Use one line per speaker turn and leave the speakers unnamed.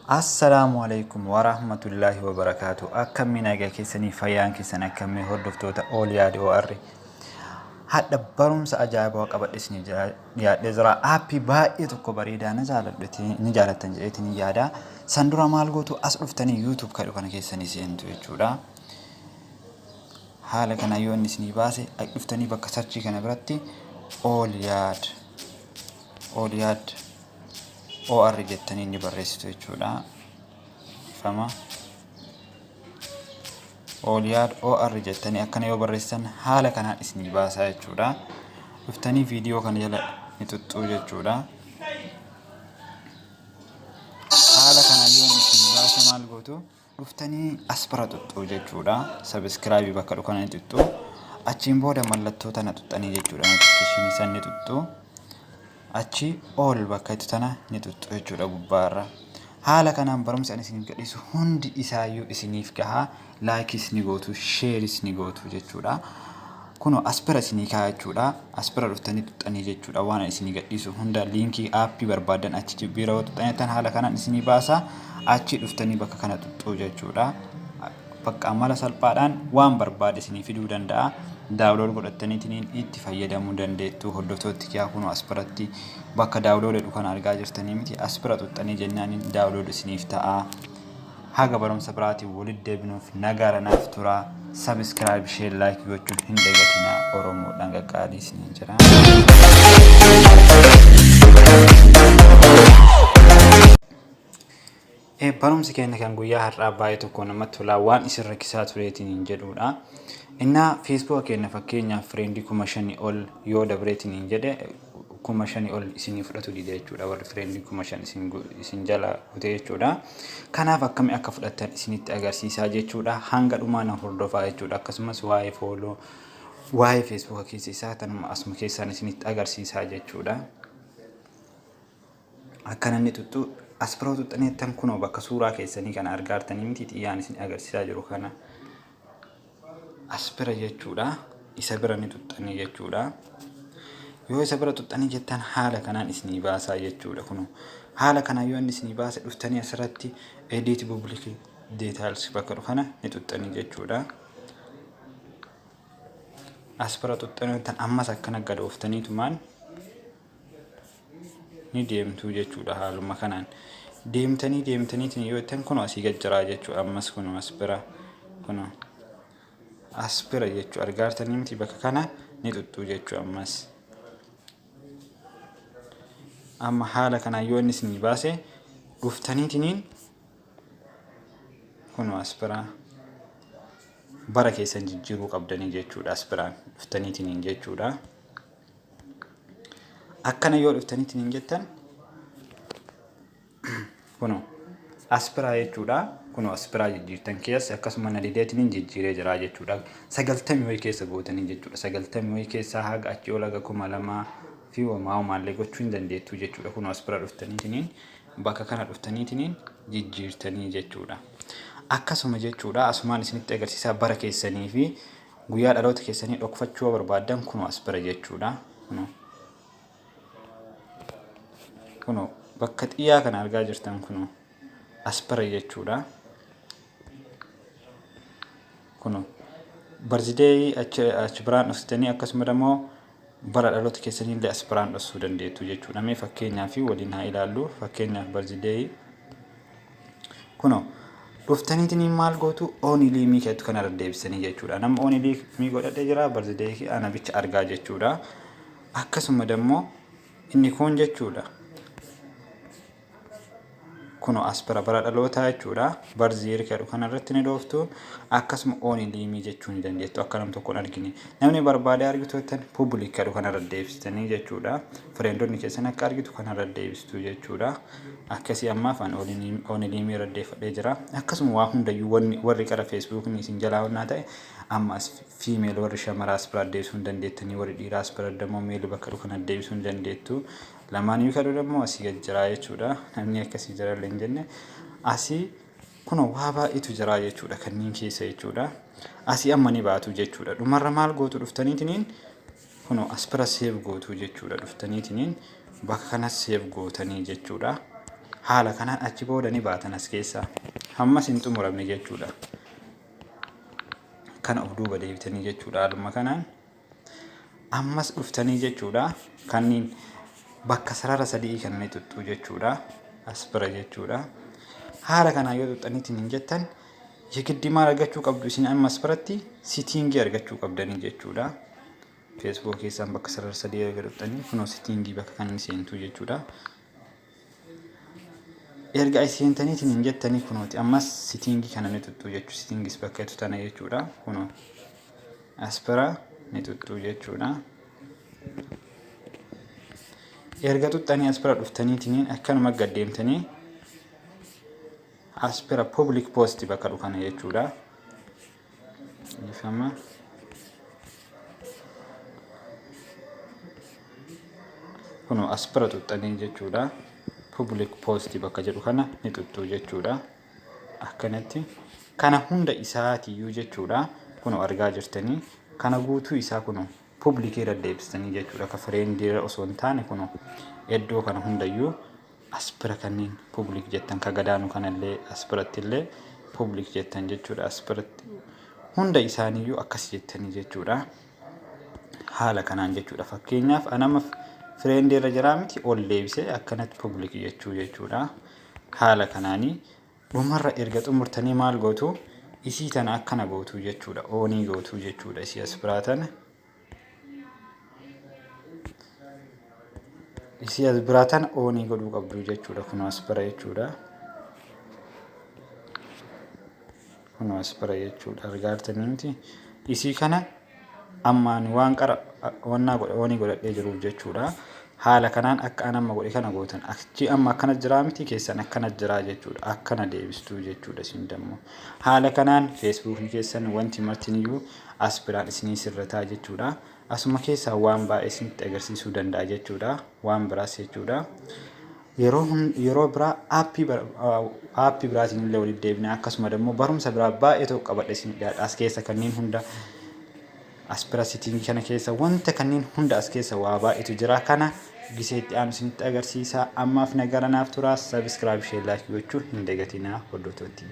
Assalaamu alaikum warahmatullaahi wabarakaatu. Akkamii nagaa keessanii, fayyaan keessan akkamii, hordoftoota Ooliyaad OR? Hadha barumsa ajaa'ibaa qabadhe isinii dhiyaadhee jira. Aappii baay'ee tokko bareedaa na jaaladhuti ni jaalattan jedheetiin ni yaada. San dura maal gootu? As dhuftanii YouTube kadhu kana keessanii seentu jechuudha. Haala kana yoo inni isinii baase, as dhuftanii bakka search kana biratti Ooliyaad Ooliyaad OR jettanii ni barreessitu jechuudha. Ifama. Ooliyaad OR jettanii akkana yoo barreessitan, haala kanaan isinii baasaa jechuudha. Dhuftanii viidiyoo kana jala ni xuxxuu jechuudha. Haala kanaan yoo inni isinii baase, maal gootu? Dhuftanii as bira xuxxuu jechuudha. Subscribe bakka dhukana ni xuxxuu. Achiin booda mallattoo tana xuxxanii jechuudha. Notification san ni xuxxuu. Achi all bakka itti tana ni xuxxu jechuudha gubbaarra. Haala kanaan barumsi ani isiniif gadhiisu hundi isaayyuu isiniif gahaa. Like is ni gootu, share is ni gootu jechuudha. Kunoo as bira isinii ka'a jechuudha. As bira dhuftanii xuxxanii jechuudha. Waan ani isinii gadhiisu hunda, liinkii aappii barbaadan achi bira yoo xuxxanitan, haala kanaan isinii baasa. Achi dhuftanii bakka kana xuxxuu jechuudha. Bakka mala salphaadhaan waan barbaade isinii fiduu danda'a. Download godhattaniitiin itti fayyadamuu dandeettu. Hordoftooti kiyaa, kunoo as biratti bakka download jedhu kana argaa jirtanii miti? As bira xuxxanii jennaan download isiniif ta'a. Haga barumsa biraatiin walitti deebinuuf nagaara naaf tura. Subscribe, share, like gochuun hin dagatinaa. Oromoodhaan qaqqaalii isiniin jira. Barumsi keenya kan guyyaa har'aa baay'ee tokko namatti tola, waan isin rakkisaa tureetiin hin jedhudha. Innaa Feesbuuka keenya fakkeenyaaf friend 5,000 ol yoo dabreetiin hin jedhe, 5,000 ol isinii fudhatu dide jechuudha. Warri friend 5,000 isin jala kute jechuudha. Kanaaf akkami akka fudhattan isinitti agarsiisaa jechuudha. Hanga dhumaa na hordofaa jechuudha. Akkasumas waa'ee follow, waa'ee Feesbuuka keessa isaa tanuma asuma keessaan isinitti agarsiisaa jechuudha. Akkana inni xuxxu, as biroo xuxxaneettan, kunoo bakka suuraa keessanii kana argaartanii miti? Xiyyaan isin agarsiisaa jiru kana as bira jechuudha. Isa bira ni xuxxanii jechuudha. Yoo isa bira xuxxanii jettan, haala kanaan isinii baasaa jechuudha. Kunoo haala kanaan yoo inni isinii baase, dhuftanii asirratti edit public details bakka kana ni xuxxanii jechuudha. As bira xuxxanii jettan, ammas akkana gad ooftaniitumaan ni deemtuu jechuudha. Haaluma kanaan deemtanii deemtaniitiin yoo jettan, kunoo asii gad jiraa jechuudha. Ammas kunoo as bira, kunoo as bira jechuu argaartanii miti? Bakka kana ni xuxxuu jechuu. Ammas amma haala kanaan yoo inni isinii baase, dhuftaniitiniin kunoo as bira bara keessan jijjiiruu qabdanii jechuudha. As biraan dhuftaniitiniin jechuudha. Akkana yoo dhuftaniitiin jettan, kunoo as biraa jechuudha. Kunoo as biraa jijjiirtan keessa akkasuma na dideetiin jijjiiree jira jechuudha. 90 wayii keessa gootanii jechuudha. 90 wayii keessaa haga achii ol haga 2000 fi homaa homaallee gochuu hin dandeettu jechuudha. Kunoo as bira dhuftaniitiin, bakka kana dhuftaniitiin jijjiirtanii jechuudha. Akkasuma jechuudha, asumaan isinitti agarsiisaa, bara keessanii fi guyyaa dhaloota keessanii dhokfachuu yoo barbaaddan, kunoo as bira jechuudha. Kunoo bakka xiyyaa kana argaa jirtan, kunoo as bira jechuudha. Kunoo birthday achi biraan dhoksitanii, akkasuma immoo bara dhaloota keessanii illee as biraan dhoksuu dandeettu jechuudha. Mee fakkeenyaaf waliin haa ilaallu. Fakkeenyaaf birthday kunoo dhuftaniitiin maal gootu? Only me keetu kana irra deebisanii jechuudha. Nama only me godhadhee jira, birthday ana bicha argaa jechuudha. Akkasuma immoo inni kun jechuudha. Kunoo as bira bara dhalootaa jechuudha. Birth year jedhu kanarratti ni dhooftu. Akkasuma only me jechuu ni dandeettu, akka nam tokko hin argine. Namni barbaade argitu jettan, public jedhu kanarra deebistanii jechuudha. Friendonni keessan akka argitu kanarra deebistu jechuudha. Akkasii ammaaf an only me irra deeffadhee jira. Akkasuma waa hundayyuu wanni warri qara Feesbuukni isin jalaa onnaa ta'e, amma as female, warri shamaraas bira deebisuu hin dandeettanii, warri dhiiraas bira immoo male bakka dhufu kana deebisuu hin dandeettu. Lamaan iyyuu kadhu immoo asii gad jiraa jechuudha. Namni akkasii jira illee hin jenne. Asii kunoo waa baay'eetu jira jechuudha kanneen keessa jechuudha. Asii amma ni baatu jechuudha. Dhumarra maal gootu? Dhuftaniitiniin kunoo as bira save gootu jechuudha. Dhuftaniitiniin bakka kana save gootanii jechuudha. Haala kanaan achi booda ni baatan as keessaa. Hammas hin xumuramne jechuudha. Kana of duuba deebitanii jechuudha haaluma kanaan. Ammas dhuftanii jechuudha kanneen bakka sarara sadii kana ni xuxxuu jechuudha. As bira jechuudha. Haala kanaan yoo xuxxaniitiin hin jettan yegiddi maal argachuu qabdu isin ammas biratti setting argachuu qabdanii jechuudha. Facebook keessaan bakka sarara sadii erga xuxxanii kunoo setting bakka kan seentuu jechuudha. Erga seentaniitiin hin jettanii kunooti ammas setting kana ni xuxxuu jechuudha. Settings bakka itti tana jechuudha. Kunoo as bira ni xuxxuu jechuudha. Erga xuxxanii as bira dhuftaniitiin akkanuma gad deemtanii as bira public post bakka dhufana jechuudha. Ifama. Kunoo as bira xuxxanii jechuudha. Public post bakka jedhu kana ni xuxxuu jechuudha. Akkanatti kana hunda isaatiiyyuu jechuudha. Kunoo argaa jirtanii kana guutuu isaa kunoo public irra deebistanii jechuudha. Ka friend irra osoo hin taane kunoo iddoo kana hundayyuu as bira kanneen public jettan, ka gadaanu kanallee as biratti illee public jettan jechuudha. As biratti hunda isaaniiyyuu akkas jettanii jechuudha. Haala kanaan jechuudha. Fakkeenyaaf anama friend irra jiraa miti, ol deebisee akkanatti public jechuu jechuudha. Haala kanaanii dhumarra erga xumurtanii maal gootu? Isii tana akkana gootu jechuudha. On gootu jechuudha. Isii as biraa tana. Isii as biraa tana on godhuu qabdu jechuudha. Kunoo as bira jechuudha. Kunoo as bira jechuudha. Argaa jirtanii miti. Isii kana ammaan waan qara wannaa godha on godhadhee jiruuf jechuudha. Haala kanaan akka an amma godhe kana gootan. Achi amma akkana jiraa miti, keessan akkana jiraa jechuudha. Akkana deebistuu jechuudha isin dammoo. Haala kanaan Facebookni keessan wanti martiniyyuu as biraan isinii sirrataa jechuudha. Asuma keessaa waan baay'ee isinitti agarsiisuu danda'a jechuudha. Waan biraas jechuudha. Yeroo biraa app biraatiin illee walitti deebina, akkasuma immoo barumsa biraa baay'ee tokko qabadhe isin dhiyaadha. As keessa kanneen hunda, as bira setting kana keessa wanta kanneen hunda as keessa waa baay'eetu jira. Kana giseetti aanu isinitti agarsiisa. Ammaaf nagara naaf turaa. Subscribe, share, like gochuu hin dagatinaa hordoftoota.